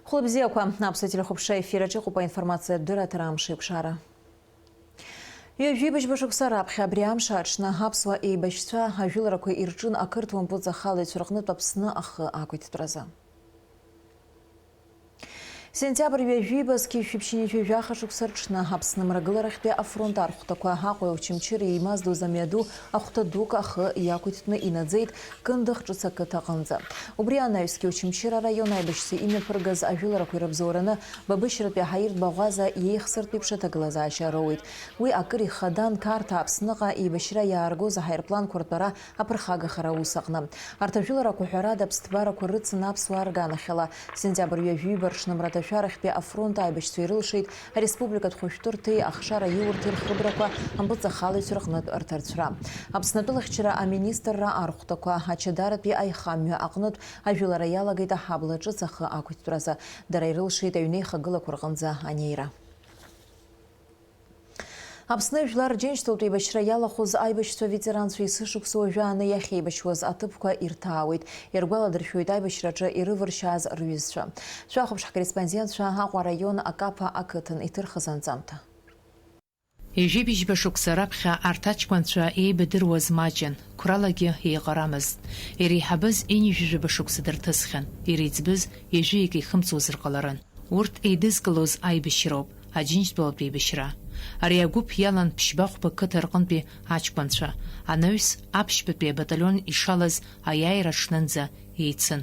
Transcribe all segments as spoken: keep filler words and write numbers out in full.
Хәлыбзиақәа, аԥсуа телехәаԥшра ефир аҿы иҟоуп аинформациатә дырраҭара Амш еиқәшара. Ҩажәи быжьба шықәса раԥхьа абри амш аҽны аԥсуа еибашьцәа ажәыларақәа ирҿын ақырҭуа мпыҵахалаҩцәа рҟнытә Аԥсны ахы ақәиҭтәразы. Сентиабр ҩажәиба зқьи жәшәи ԥшьынҩажәи жәаха шықәса рҽны Аԥсны мрагыларахьтәи афронт архәҭақәа Аҟәеи Очамчыреи еимаздоз амҩаду ахәҭа дук ахы иақәиҭтәны инаӡеит Кындыӷ ҿыц ақыҭа аҟынӡа. Убри анаҩсгьы Очамчыра араион аибашьцәа имҩаԥыргаз ажәыларақәа ирыбзоураны Бабышьратәи аҳаиртә баӷәаза иеихсыртә еиԥш аҭагылазаашьа роуеит. Уи акыр ихадан Қарҭ Аԥсныҟа еибашьра иааргоз аҳаирпланқәа ртәара аԥырхагахара аус аҟны. Арҭ ажәыларақәа, ҳәарада, аԥсҭбарақәа рыцын аԥсуаа рганахьала. Сентиабр ҩажәиба рҽны мраҭашәарахьтәи афронт аибашьцәа ирылшеит ареспубликатә хәышәтәырҭеи ахшара иурҭеи рхыбрақәа ампыҵахалаҩцәа рҟнытә рҭарцәра. Аԥсны атәылахьчара аминистрра архәҭақәа ачадаратәи аихамҩа аҟнытә ажәылара иалагеит аҳабла ҿыц ахы ақәиҭтәразы. Дара ирылшеит аҩнеихагылақәа рҟынӡа анеира. Аԥсны Жәлар Џьынџьтәылатә еибашьра иалахәыз аибашьцәа ветеранцәа есышықәса уажәы ааны иахьеибашьуаз аҭыԥқәа ирҭаауеит, иргәаладыршәоит аибашьраҿы ирывыршьааз рҩызцәа. Шәахәаԥш ҳкорреспондентцәа Аҟәа араион Акаԥа ақыҭан иҭырхыз анҵамҭа. Ҩажәи быжьба шықәса раԥхьа арҭ аҷкәынцәа еибадыруаз маҷын, қәралагьы еиҟарамызт. Иреиҳабыз ҩажәи жәаба шықәса дырҭысхьан, иреиҵбыз ҩажәи акы ихымҵуазар ҟаларын. Урҭ еидызкылоз аибашьроуп, Аџьынџьтәылатә еибашьра. Ари агәыԥ иалан Ԥшьба-Хәба қыҭа рҟынтәи аҷкәынцәа, анаҩс аԥшьбатәи абаталион ишалаз аиааира аҽнынӡа еицын.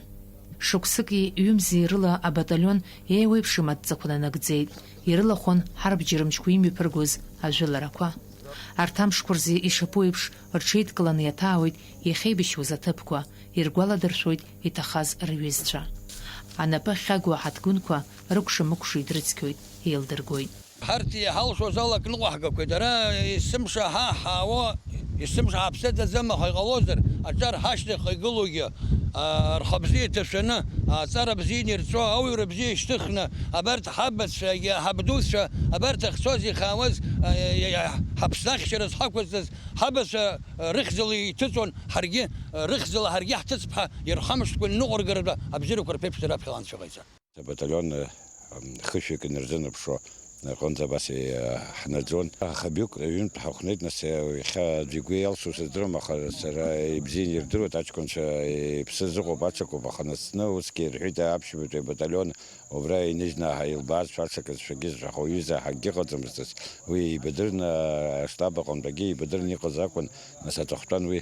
Шықәсыки ҩымзи рыла абаталион еиуеиԥшым адҵақәа нанагӡеит, ирылахәын ҳарбџьармчқәа имҩаԥыргоз ажәыларақәа. Арҭ амшқәа рзы ишаԥу еиԥш, рҽеидкыланы иаҭаауеит иахьеибашьуаз аҭыԥқәа, иргәаладыршәоит иҭахаз рҩызцәа. Анапы ахьхьагоу аҳаҭгәынқәа рыкәша-мыкәша идрыцқьоит, еилдыргоит. Ҳарҭ иҳалшоз ала акы ныҟәаҳгақәеит. Ара есымша ҳа ҳаауа, есымша ҳаԥсаӡаӡам, аха иҟалозар, аҿар ҳашьҭахьҟа игылоугьы, аа, рхы бзиа иҭашәаны, аҵара бзианы ирҵәо, ауаҩра бзиа ишьҭыхны, абарҭ ҳабацәагьы, ҳабдуцәа, абарҭ ахьцоз ихаауаз, аа, иа-, иа-, ҳаԥсны ахьчара зҳақәызҵаз ҳабацәа, рыхьӡала иҭыҵуан, ҳаргьы, рыхьӡала ҳаргьы ҳҭыҵп ҳәа, ирхамышҭкәа иныҟәыргаратәы абзиарақәа рԥеиԥш раԥхьа анцәа иҟаиҵа. Абаталион, м, хышәҩык инарзынаԥшуа аҟынӡа абас, э, ҳнаӡон. Аха биук ҩынтә ҳахәнеит, нас, э, иахьа аӡәы игәы иалсу сыздырам, аха сара ибзианы ирдыруеит, аҷкәынцәа, э, иԥсы азыҟоуп, аҽакуп, аха нас зны усгьы ирҳәеит аԥшьбатәи абаталион, убра иныжьны ҳаилбаазшәа, аҽакызшәагьы зҳәахо ҩыза ҳакгьы ыҟаӡамызт, ус уи ибадырны, аштаб аҟынтәгьы ибадырны иҟаз акәын, нас аҵыхәтәан уи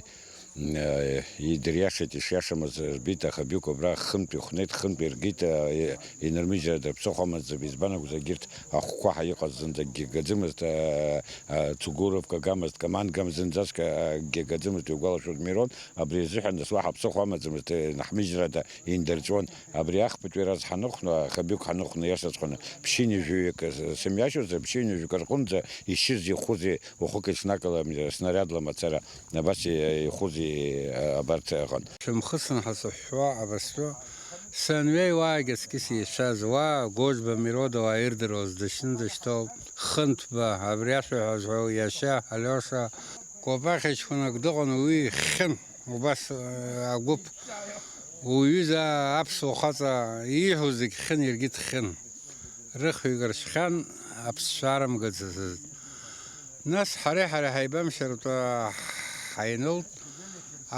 Э, идыриашеит, ишиашамыз рбеит, аха биук абра хынтә ихәнеит, хынтә иргеит, э, инырмыжьрада рыԥсыхәа амаӡам, избан акәзар, егьырҭ ахәқәа ҳа иҟаз зынӡакгьы гаӡамызт, э, э, цугуровка гамызт, командгам зынӡаск, э, акгьы гаӡамызт, иугәалашәоит, Мирон, абри азыҳәан нас уаҳа ԥсыхәа амаӡамызт, э, наҳмыжьрада индырҵәон. Абри ахԥатәи раз ҳаныхәна, аха биук ҳаныхәна, иашаҵәҟьаны, ԥшьынҩажәаҩык, э, сымҩашьозар, ԥшьынҩажәаҩык рҟынӡа ишьыз ихәызи, уахыки ҽнакала снарядла мацара. Абас ихәызи абарҭ ыҟан. Шәымхысын ҳәа сыҳәҳәо абастәы санҩеи, уаагьы аҵкьыс еицәаз, уа Гожба Мирода уаа ирдыруаз дышьны дышьҭоуп. Хынтәба, абри ашәа ҳәа зҳәо иашьа Алиоша Кәапахь ҷкәынак дыҟан, уи ихьын. Убас, э, агәыԥ уҩыза аԥсуа хаҵа ииҳәо зегь хьын, иаргьы дхьын. Рыхҩык ршьхьан аԥсшәа арымгаӡацызт. Нас ҳареи ҳареи ҳаибамшьартәа ҳаинылт,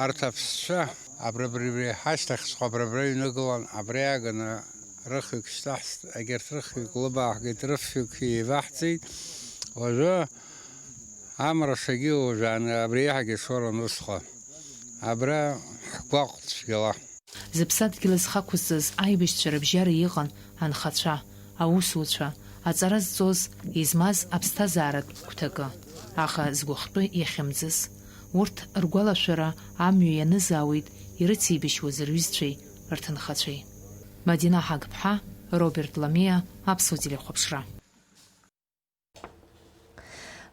арҭ аԥсшәа абра-абри ҳашьҭахьҵәҟьа абра-абра иҩныгылан, абра иааганы рыхҩык шьҭаҳҵт, егьырҭ рыхҩык лыбааҳгеит, рыфҩык еиваҳҵеит. Уажәы амра шагьы уажәааны абри еиҳагьы ишоуран усҟан. Абра ҳгәаҟ цәгьала. Зыԥсадгьыл зхы ақәызҵаз аибашьцәа рыбжьара иҟан анхацәа, аусуцәа, аҵара зҵоз, измаз аԥсҭазааратә гәҭакы, аха згәыхәтәы иахьымӡаз. Урҭ ргәалашәара амҩа ианызаауеит ирыцеибашьуаз рҩызцәеи рҭынхацәеи. Мадина Ҳагԥҳа, Роберт Ламиа, Аԥсуа телехәаԥшра.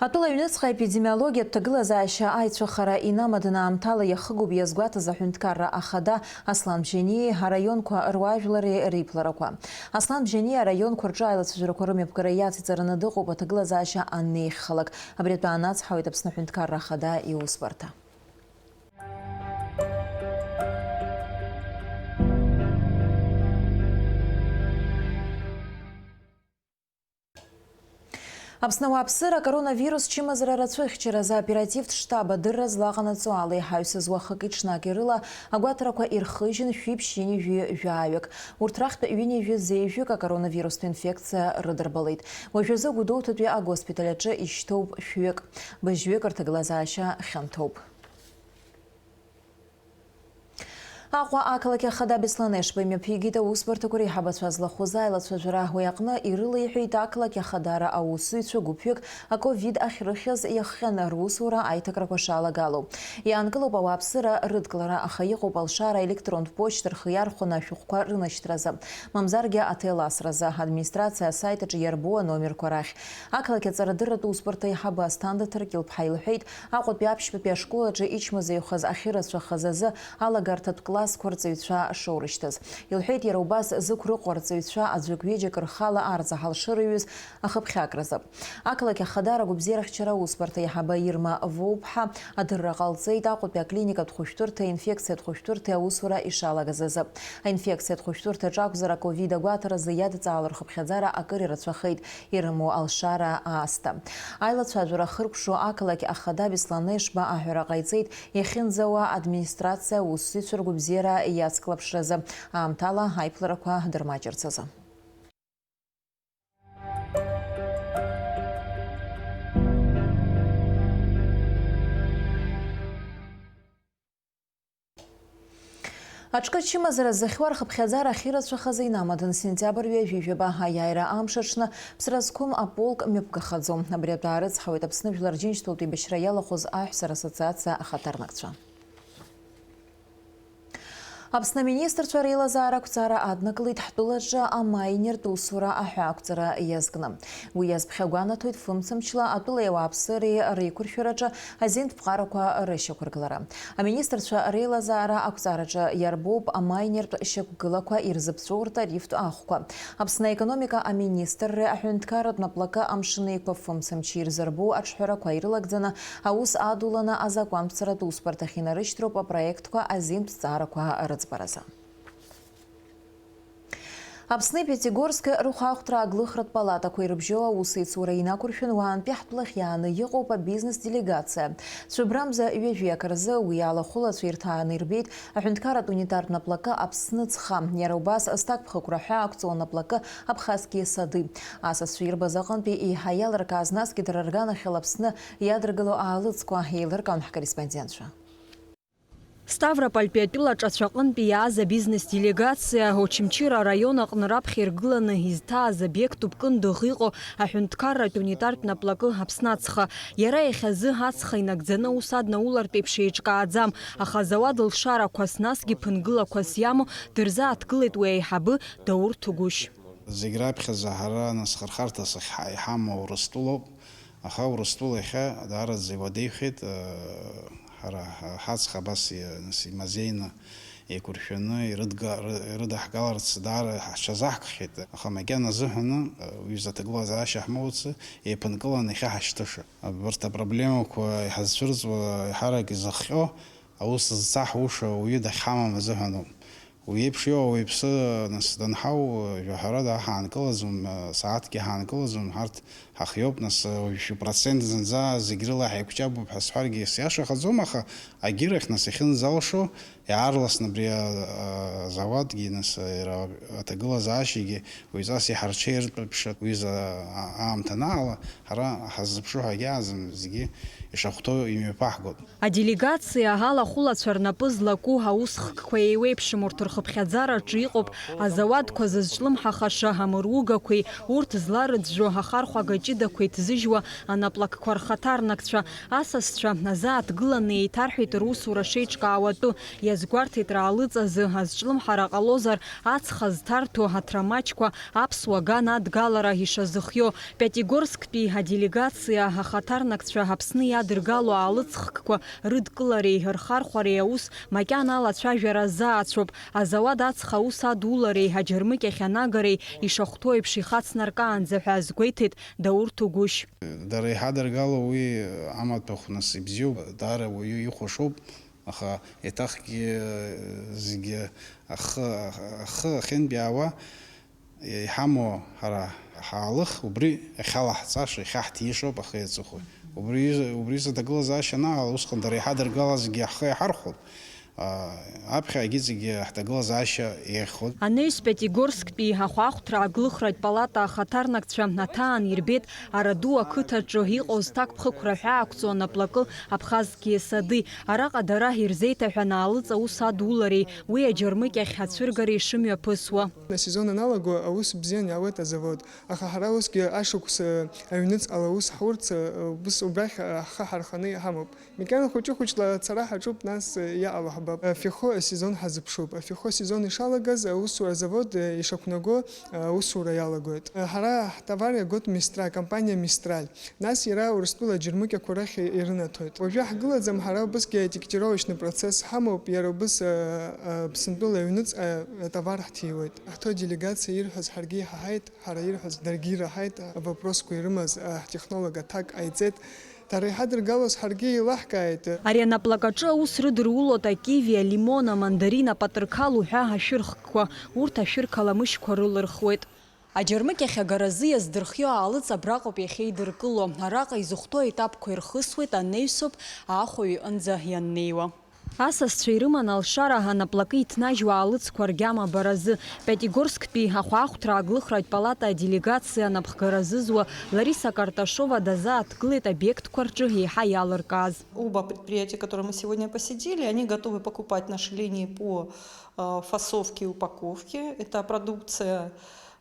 Атәыла аҩныҵҟа аепидемиологиатә ҭагылазаашьа аицәыхара инамаданы аамҭала иахыгоуп иазгәаҭаз аҳәынҭқарра ахада Аслан Бжьаниеи араионқәа руаажәлари реиԥыларақәа. Аслан Бжьаниа араионқәа рҿы аилацәажәарақәа рымҩаԥгара иациҵараны дыҟоуп аҭагылазаашьа аннеихьхалак. Абри атәы аанацҳауеит Аԥсны аҳәынҭқарра ахада иусбарҭа. Аԥсны ауааԥсыра акоронавирус чымазара рацәыхьчаразы аоперативтә штаб адырра злаҟанаҵо ала иҳаҩсыз уахыки-ҽнаки рыла агәаҭарақәа ирхыжьын шәиԥшьынҩажәи жәаҩык. Урҭ рахьтә ҩынҩажәи зеижәык акоронавирустә инфекциа рыдырбалеит. Уажәазы Гәдоуҭатәи агоспиталь аҿы ишьҭоуп шәҩык. Быжьҩык рҭагылазаашьа хьанҭоуп. Аҟәа ақалақь ахада Беслан Ешба имҩаԥигеит аусбарҭақәа реиҳабацәа злахәыз аилацәажәара. Уи аҟны ирылеиҳәеит ақалақь ахадара аусзуҩцәа гәыԥҩык аковид ахьрыхьыз иахҟьаны русура аиҭакрақәа шалагало. Иаанкылоуп ауааԥсыра рыдкылара, аха иҟоуп алшара аелектронтә почта рхы иархәаны ашәҟәқәа рынашьҭразы, мамзаргьы аҭел асразы, администрациа асайт аҿы иарбоу аномерқәа рахь. Ақалақь аҵарадырратә усбарҭа аиҳабы Асҭанда Ҭаркьыл-ԥҳа илҳәеит, Аҟәатәи аԥшьбатәи ашкол аҿы ичмазаҩхаз ахьырацәахаз азы алагарҭатә классқәа рҵаҩцәа шоурышьҭыз. Илҳәеит, иара убас зықәрыхуа рҵаҩцәа аӡәык-ҩыџьак рхала арҵаҳал шырыҩыз ахыԥхьакразы. Ақалақь ахадара агәабзиарахьчара аусбарҭа аиҳабы Ирма Воуԥҳа адырра ҟалҵеит Аҟәатәи аклиникатә хәышәтәырҭа инфекциатә хәышәтәырҭеи аусура ишалагаз азы. Аинфекциатә хәышәтәырҭаҿы акәзар, аковид агәаҭаразы иадҵаало рхыԥхьаӡара акыр ирацәахеит, ирымоу алшара аасҭа. Аилацәажәара ахыркәшо ақалақь ахада Беслан Ешба аҳәара ҟаиҵеит, иахьынӡауа администрациа аусзуҩцәа ргәабзиара иацклаԥшразы, аамҭала аиԥыларақәа дырмаҷырц азы. Аҽкы ачымазара зыхьуа рхыԥхьаӡара ахьырацәахаз инамадан сентиабр ҩажәи жәаба аиааира амш аҽны ԥсра зқәым аполк мҩаԥгахаӡом. Абри атәы аарыцҳауеит Аԥсны Жәлар Џьынџьтәылатә еибашьра иалахәыз аҳәса рассоциациа ахаҭарнакцәа. Аԥсны аминистрцәа реилазаара ақәҵара аднакылеит ҳтәылаҿы амайнертә усура аҳәаақәҵара иазкны. Уи иазԥхьа гәанаҭоит фымцамчла атәылеи ауааԥсыреи реиқәыршәараҿы азинтә ԥҟарақәа рышьақәыргылара. Аминистрцәа реилазаара ақәҵараҿы иарбоуп амайнертә шьақәгылақәа ирзыԥҵәоу ртарифтә ахәқәа. Аԥсны аекономика аминистрреи аҳәынҭқарратә наплакы амшын еиқәа фымцамч ирзырбоу аҿҳәарақәа ирылагӡаны аус адуланы азакәанԥҵаратә усбарҭахь инарышьҭроуп апроектқәа азинтә ҭҵаарақәа рыӡбаразы. Аԥсни Пиатигорски рыхәаахәҭра аглыхратә палатақәа ирыбжьоу аусеицура инақәыршәаны уаантәи ҳтәылахь иааны иҟоуп абизнес делегациа. Цәыбрамза ҩажәи акы рзы уи алахәылацәа ирҭааны ирбеит аҳәынҭқарратә унитартә наплакы Аԥсны ҵха, иара убас зҭакԥхықәра ҳәаақәҵоу анаплакы Абхазские сады. Асасцәа ирбаз аҟынтәи еиҳа иалыркааз, насгьы дара рганахьала Аԥсны иадыргыло аалыҵқәа еилыркаан ҳкорреспондентцәа. Ставропольтәи атәыла ҿацә аҟынтәи иааз абизнес делегациа Очамчыра араион аҟны раԥхьа иргыланы изҭааз обиектуп Кындыӷ иҟоу аҳәынҭқарратә унитартә наплакы Аԥсны ацха. Иара иахьазы ацха инагӡаны аус аднаулартә еиԥш еиҿкааӡам, аха азауад лшарақәас, насгьы ԥынгылақәас иамоу дырзааҭгылеит уи аиҳабы Даур Ҭугәышь. Зегь раԥхьаӡа ҳара нас хырхарҭас ахьҳа-, иҳамоу Урыстәылоуп. Аха Урыстәыла иахьа даараӡа иуадаҩхеит, э, ҳара ҳа-, ҳаҵх абас иа-, нас имазеины, еиқәыршәаны ирыдга-, ры-, ирыдаҳгаларц даара ҳҽазаҳкхьеит. Аха макьана азыҳәаны, э, уҩыза аҭагылазаашьа ҳмоуц, еиԥынкыланы иахьа ҳашьҭыша. Абарҭ апроблемақәа иҳазцәырҵуа, еиҳарак изыхҟьо, аус зцаҳуша ауаҩы дахьҳамам азыҳәаноуп. Уи еиԥш иоуа ауаҩԥсы, нас, данҳау, жәаҳәарада ҳаанкылаӡом, сааҭкгьы ҳаанкылаӡом, ҳарҭ ҳахиоуп, нас, уажәшәи процент зынӡа зегь рыла ҳаиқәҷабуп ҳәа сҳәаргьы сиашахаӡом, аха агьырахь, нас, иахьынӡалшо, иаарласны абри а-, а-, азауадгьы, нас, иара аҭагылазаашьагьы уаҩҵас иҳарҽеиртәаԥшат, уи за-, а-, аамҭа анаала, ҳара ҳаззыԥшу ҳәа агьааӡам, зегьы ишахәҭоу имҩаԥаҳгоит. Аделегациа алахәылацәа рнапы злаку аусхкқәа еиуеиԥшым, урҭ рхыԥхьаӡараҿы иҟоуп азауадқәа зызҿлымҳахаша амыругақәеи урҭ зларыӡәӡәо ахархәага ҷыдақәеи ҭзыжьуа анаплакқәа рхаҭарнакцәа. Асасцәа азы ааҭгыланы еиҭарҳәеит русура шеиҿкаауа атәы, иазгәарҭеит раалыҵазы азҿлымҳара ҟалозар, ацха зҭарҭәо аҭрамаҷқәа аԥсуа ган адгалара ишазыхио. Пиатигорсктәи аделегациа ахаҭарнакцәа Аԥсны иадыргало аалыҵхкқәа рыдкылареи рхархәареи аус макьана алацәажәара азаацәоуп. Азауад ацха аус адулареи аџьармыкьахь анагареи ишахәҭоу еиԥш ихацнаркаанӡа ҳәа азгәеиҭеит Даур Ҭугәышь. Дара иҳадыргало уи амаҭәахә нас ибзиоуп, даара уаҩы ихәашоуп, аха еиҭахгьы зегьы ахы, ахы ахьынтәаауа, Иҳамоу ҳара ҳаалых, убри иахьалаҳҵаша, иахьаҳҭиша ауп ахи аҵыхәеи. Убри, убри изы аҭагылазаашьа анаала, усҟан дара иҳадыргалазгьы ҳхы иаҳархәон. Аԥхьагьы зегьы ҳҭагылазаашьа еиӷьхон. Анаҩс Пиатигорсктәи ахәаахәҭра аглыхратә палата ахаҭарнакцәа аҭаан ирбеит Араду ақыҭаҿы иҟоу зҭакԥхықәра ҳәаақәҵоу анаплакы Абхаз Киесади. Араҟа дара ирзеиҭаҳәан аалыҵ аус адулареи уи аџьармыкьахь ацәыргареи шымҩаԥысуа. Асезон аналаго аус бзиан иаауеит азавод, аха ҳара усгьы ашықәс аҩныҵҟала аус ҳурц, ус убрахь ҳхы ҳарханы иҳамоуп. Макьана хәыҷы-хәыҷла ацара ҳаҿуп, нас иаҟало ҳбап. Афехо асезон ҳазыԥшуп. Афехо асезон ишалагаз, аусура азавод ишақәнаго аусура иалагоит. Ҳара ҳтовар иагоит Мистра, компаниа Мистраль. Нас иара Урыстәыла аџьармыкьақәа рахь ирынаҭоит. Уажәы ҳгылаӡам, ҳара убысгьы аетикетировочный процесс ҳамоуп, иара убыс, а, а, Аԥсынтәыла аҩныҵҟа атовар ҳҭиуеит. Ҳҭоу делегациа ирҳәаз ҳаргьы иҳаҳаит, ҳара ирҳәаз даргьы ираҳаит, авопросқәа ирымаз, а, ҳтехнолог аҭак ҟаиҵеит. Дара иҳадыргалоз ҳаргьы еилаҳкааит. Ари анаплакаҿы аус рыдырулоит акиви, алимон, амандарин, апатырқал уҳәа ашәырхкқәа, урҭ ашәырқаламышьқәа рылырхуеит. Аџьармыкьахь агаразы иаздырхио аалыҵ абраҟоуп иахьеидыркыло. Араҟа изыхәҭоу аетапқәа ирхысуеит, анаҩсоуп аахәаҩ иҟынӡа ианнеиуа. Асасцәа ирыман алшара анаплакы иҭнажьуа аалыҵқәа ргьама абаразы. Пиатигорсктәи ахәаахәҭра аглыхратә палата аделегациа анапхгара зызуа Лариса Карташова дазааҭгылеит обиектқәа рҿы еиҳа иалыркааз. Оба предприятия, которые мы сегодня посетили, они готовы покупать нашу линию по, э, фасовке и упаковке. Это продукция,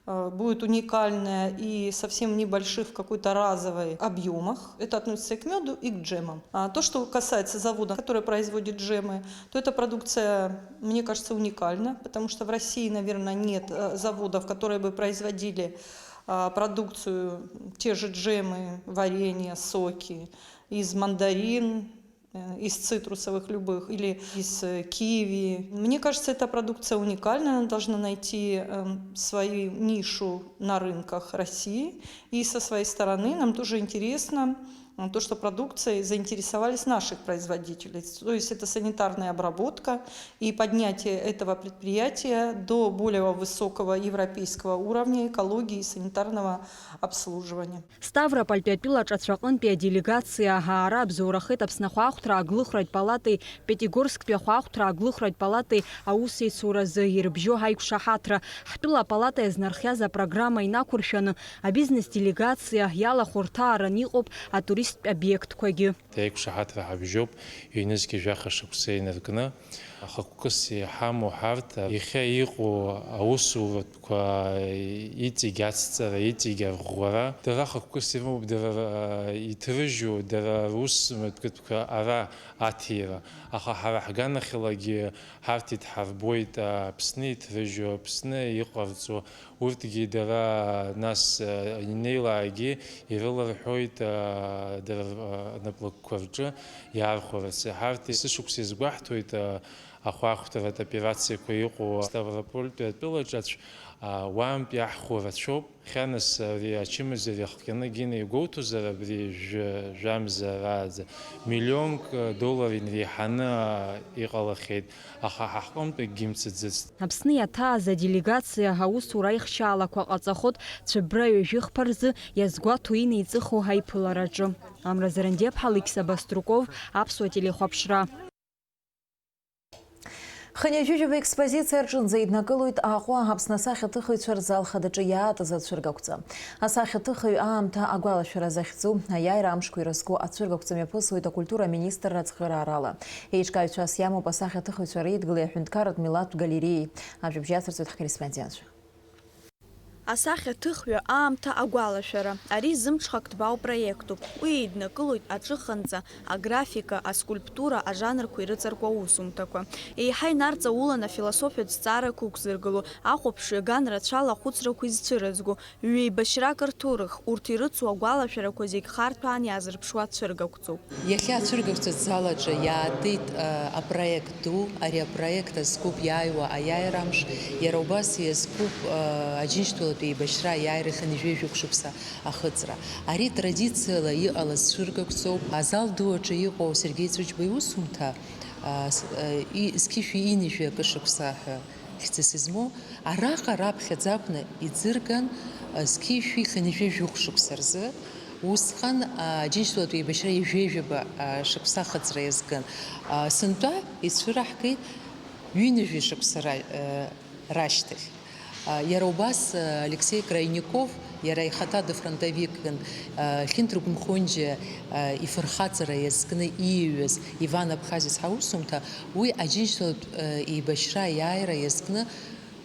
э, будет уникальная и совсем небольших в какой-то разовой объемах. Это относится и к мёду, и к джемам. А то, что касается завода, который производит джемы, то эта продукция, мне кажется, уникальна, потому что в России, наверное, нет, э, заводов, которые бы производили, а, продукцию, те же джемы, варенье, соки из мандарин, э, из цитрусовых любых или из, э, киви. Мне кажется, эта продукция уникальна, она должна найти, эм, свою нишу на рынках России. И со своей стороны нам тоже интересно, м, то, что продукцией заинтересовались наших производителей. То есть это санитарная обработка и поднятие этого предприятия до более высокого европейского уровня экологии и санитарного обслуживания. Ставропольтәи атәылаҿацә аҟынтәи аделегациа аара абзоурахеит Аԥсны ахәаахәҭра аглыхратә палатеи Пиатигорсктәи ахәаахәҭра аглыхратә палатеи аусеицуразы ирыбжьоу ҳаиқәшаҳаҭра. Ҳтәыла апалата иазнархиаз апрограмма инақәыршәаны, абизнес делегациа иалахәырҭааран иҟоуп атуристтә обиектқәагьы. Аиқәшаҳаҭра ҳабжьоуп, ҩнызқьи жәаха шықәса инаркны. Ахықәкыс иҳамоу ҳарҭ, иахьа иҟоу аусуратә Иҵегь ацҵара, иҵегь арӷәӷәара, дара ахықәкыс ирымоуп, дара, р-, иҭрыжьу, дара рус мҩаԥгатәқәа ара аҭира. Аха ҳара ҳганахьалагьы ҳарҭ идҳарбоит, Аԥсны иҭрыжьу, Аԥсны иҟарҵо, урҭгьы дара, нас, инеилаагьы ирыларҳәоит, дара, рнаплакқәа рҿы иаархәарц. Ҳарҭ есышықәса иазгәаҳҭоит, ахәаахәҭаратә операциақәа иҟоу Ставропольтәи атәылаҿацә, а, уаантәи аҳхәа рацәоуп. Хьанас ари ачымазара иахҟьаны Гина игәоуҭозар, абри жәа-, жәамза рааӡа миллионк доллар инреиҳаны, а, иҟалахьеит, аха ҳа ҳҟынтә акгьы мцаӡыцт. Аԥсны иаҭааз аделегациа аусура аихшьаалақәа ҟаҵахот цәыббра ҩажәи хԥа рзы иазгәаҭо инеиҵыху ҳаиԥылараҿы. Амра Зарандиаԥҳа, Алықьса Баструков, Аԥсуа телехәаԥшра. Хынҩажәижәаба експозициа рҿынӡа еиднакылоит Аҟәа Аԥсны асахьаҭыхыҩцәа рзал хадаҿы иаатыз ацәыргақәҵа. Асахьаҭыхыҩ аамҭа агәалашәара захьӡу аиааира амшқәа ирызку ацәыргақәҵа мҩаԥысуеит акультура аминистрра ацхыраарала. Еиҿкааҩцәас иамоуп асахьаҭыхыҩцәа реидгылеи аҳәынҭқарратә милаҭтә галереиеи. Ажәабжь иацырҵоит ҳкорреспондентцәа. Асахьаҭыхҩы аамҭа агәалашәара, ари зымҽхак ҭбаау проектуп. Уи еиднакылоит аҿыханҵа, аграфика, аскульптура ажанрқәа ирыҵаркуа аусумҭақәа. Еиҳа инарҵаулан афилософиатә зҵаарақәа ықәзыргыло, ахәаԥшҩы аган рацәала ахәыцрақәа изцәырызго, ҩеибашьрак рҭоурых, урҭ ирыцу агәалашәарақәа зегь харҭәаан иаазырԥшуа ацәыргақәҵоуп. Иахьа ацәыргақәҵатә зал аҿы иаатит, а, апроект ду. Ари апроект азкуп иааиуа аиааира амш, иара убас иазкуп, а, Аџьынџьтәылатә еибашьра аиааира хынҩажәи жәохә шықәса ахыҵра. Ари традициала иҟалаз цәыргақәҵоуп. Азал ду аҿы иҟоу Сергеи Цәыџьба иусумҭа, а, с-, а, и-, зқьышәи ҩынҩажәи акы шықәса ҳәа Хьӡыс измоу араҟа раԥхьаӡа акәны иӡырган, зқьи шәи хынҩажәи жәохә шықәса рзы, усҟан, а, Аџьынџьтәылатә еибашьра ҩажәеи жәаба, а, шықәса ахыҵра иазкын. А, сынтәа ицәыраҳгеит ҩынҩажәи шықәса ра-, а, рашьҭахь. А, иара убас, а, Алексеи Крайников, иара ихаҭа дыфронтовикын, а, Хьынтыр Гәымхәынџьа, а, ифырхаҵара иазкны ииҩыз Иван Абхазиц ҳаусумҭа, уи Аџьынџьтәылатә, а, еибашьра аиааира иазкны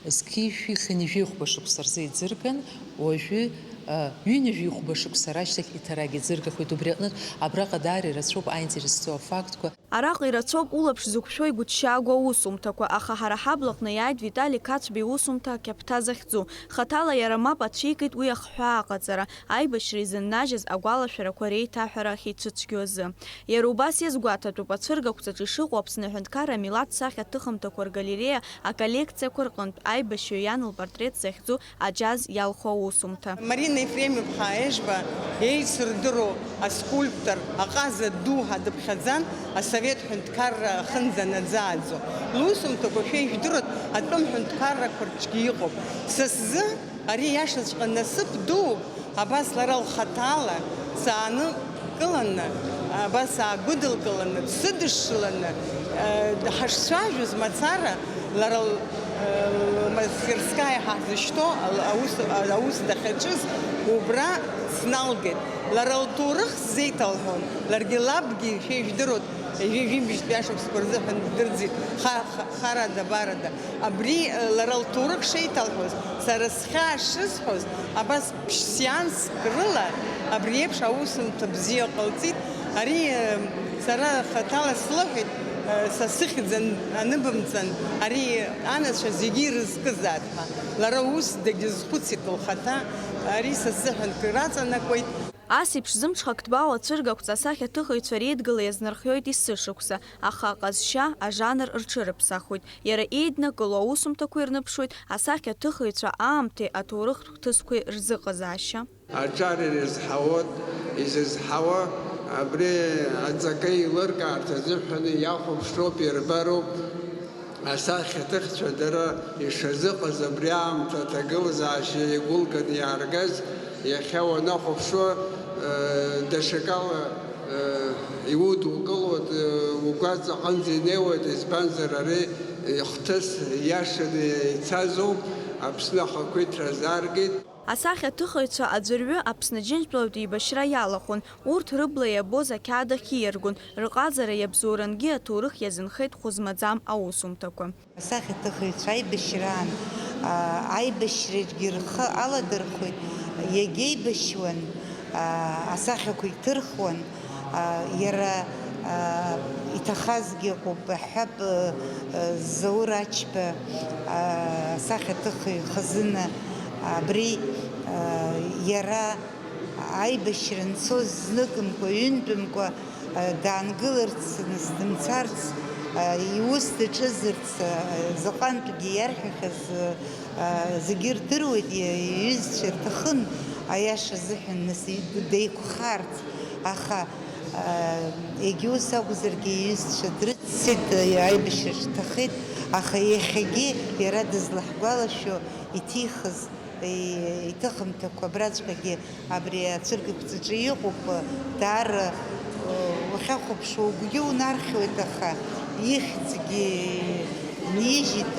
зқьи шәи хынҩажәи хәба шықәса рзы иӡырган, уажәы, а, ҩынҩажәи хәба шықәса рашьҭахь иҭарагь иӡыргахоит. Убри аҟнытә абраҟа даара ирацәоуп аинтерес зҵоу афактқәа. Араҟа ирацәоуп улаԥш зықәшәо игәыҭшьаагоу аусумҭақәа, аха ҳара ҳаблаҟны иааит Витали Қацәба иусумҭа Қьаԥҭа захьӡу. Хаҭала иара мап ацәикит уи ахҳәаа аҟаҵара, аибашьра изыннажьыз агәалашәарақәа реиҭаҳәара ахьицәыцәгьоу азы. Иара убас иазгәаҭатәуп, ацәыргақәҵаҿ ишыҟоу Аԥсны аҳәынҭқарра амилаҭ сахьа аҭыхымҭақәа ргалереиа аколлекциақәа рҟынтә аибашьҩы иан лпортрет захьӡу аџьаз иалху аусумҭа. Марина Ефремов-иԥҳа Ежба еицырдыруа аскульптор аҟаза ду ҳәа дыԥхьаӡан, асовет ҳәынҭқарра ахынӡанаӡааӡо. Лусумҭақәа шәа ижәдыруеит, атәым ҳәынҭқаррақәа рҿгьы иҟоуп. Са сзы ари иашаҵәҟьа насыԥ дууп, абас лара лхаҭала саанылкыланы, абас аагәыдылкыланы, дсыдышшыланы, э, ҳашцәажәоз мацара, лара л-, э, лмастерскаиа ҳәа ҳзышьҭоу ал-, аус, аус дахьаҿыз убра сналгеит. Лара лҭоурых сзеиҭалҳәон, ларгьы лабгьы, шәа ижәдыруеит, ҩажәи жәибжьтәи ашықәсқәа рзыҳәан ддырӡит, ха-, ха-, харада-барада. Абри, э, лара лҭоурых шеиҭалҳәоз, сара схьаа шысҳәоз, абас ԥшьсианск рыла абри еиԥш аусумҭа бзиа ҟалҵит. Ари, э, сара хаҭала слыҳәеит, э, са сыхьӡ ан-, аныбымҵан, ари анацәа зегьы ирызкызаап ҳәа. Лара ус дагьазхәыцит лхаҭа, ари са сзыҳәан кыр аҵанакуеит. Ас еиԥш зымҽхак ҭбаау ацәыргақәҵа асахьаҭыхыҩцәа реидгыла иазнархиоит есышықәса, аха аҟазшьа, ажанр рҽырыԥсахуеит. Иара еиднакыло аусумҭақәа ирныԥшуеит асахьаҭыхыҩцәа аамҭеи аҭоурых хҭысқәеи рзыҟазаашьа. Аҿар ирызҳауан, изызҳауа, абри аҵакы еилыркаарц азыҳәан иахәаԥшроуп, ирбароуп. Асахьаҭыхцәа дара ишазыҟаз абри аамҭа аҭагылазаашьа иагәылганы иааргаз, иахьа уанахәаԥшуа, э, даҽакала, э, иудукылоит, э, угәаҵа аҟынӡа инеиуеит, избанзар ари ихҭыс иашаны ицазоуп, Аԥсны ахақәиҭра азааргеит. Асахьаҭыхыҩцәа аӡәырҩы Аԥсны Аџьынџьтәылатә еибашьра иалахәын, урҭ рыбла иабоз ақьаад ахь ииаргон, рҟазара иабзоурангьы аҭоурых иазынхеит хәы змаӡам аусумҭақәа. Асахьаҭыхыҩцәа аибашьраан, аа, аибашьрагьы рхы аладырхәит, иагьеибашьуан, аа, асахьақәа иҭырхуан, аа, иара, аа, иҭахазгьы ыҟоуп, аҳәап, э, э, Заур Ачба, аа, асахьаҭыхҩы хазына, абри, аа, иара аибашьра анцоз зныкымкәа, ҩынтәымкәа, а, даангыларц, нас дымцарц, а, иус даҿызарц, а, заҟантәгьы иарҳәахьаз, а, зегьы рдыруеит, и-, иҩызцәа рҭахын, аиаша азыҳәан, нас, и-, деиқәхарц, аха, а, егьа ус акәзаргьы, иҩызцәа дрыццеит, а, аибашьраҿ дҭахеит, аха иахьагьы иара дызлаҳгәалашәо иҭихыз, и-, иҭыхымҭақәа абраҵәҟьагьы Абри ацәыргақәҵаҿы иҟоуп, даара, уахьахәаԥшуа угәгьы унархьуеит, аха ихьӡгьы нижьит,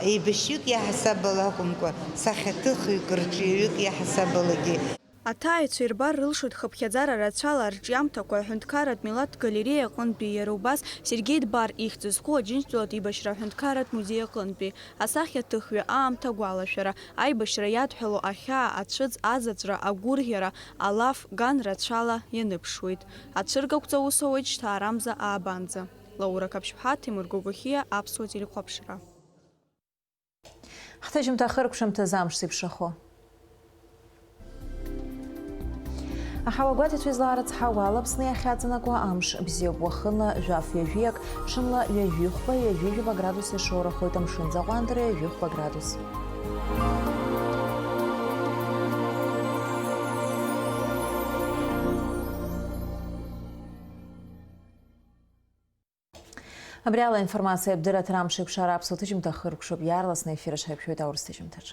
еибашьҩык иаҳасабала акәымкәа, сахьаҭыхҩык, рҿиаҩык иаҳасабалагьы. Аҭааҩцәа ирбар рылшоит хыԥхьаӡара рацәала арҿиамҭақәа аҳәынҭқарратә милаҭтә галереиа аҟынтәи, иара убас Сергеи Дбар ихьӡ зху Аџьынџьтәылатә еибашьра аҳәынҭқарратә музеи аҟынтәи. Асахьаҭыхҩы аамҭа агәалашәара, аибашьра иадҳәалоу ахьаа, ацәыӡ, азаҵәра, агәырӷьара, алаф, ган рацәала ианыԥшуеит. Ацәыргақәҵа аус ауеит шьҭаарамза аабанӡа. Лаура Қаԥшьԥҳа, Ҭемыр Гогохиа, Аԥсуа телехәаԥшра. Ҳҭыжьымҭа ахыркәшамҭазы амш зеиԥшрахо. Аҳауа гәаҭаҩцәа излаарыцҳауа ала Аԥсны иахьаҵанакуа амш бзиоуп, уахынла жәаф ҩажәиак, ҽынла ҩажәихәба, ҩажәижәаба градус иашоурахоит, амшын аӡы аҟәандара ҩажәихәба градус. Абри ала информациа абдырраҭара амш еиқәшара аԥсуа ҭыжьымҭа хыркәшоуп, иаарласны аефир аҿы ҳаиқәшәоит аурыс ҭыжьымҭаҿ.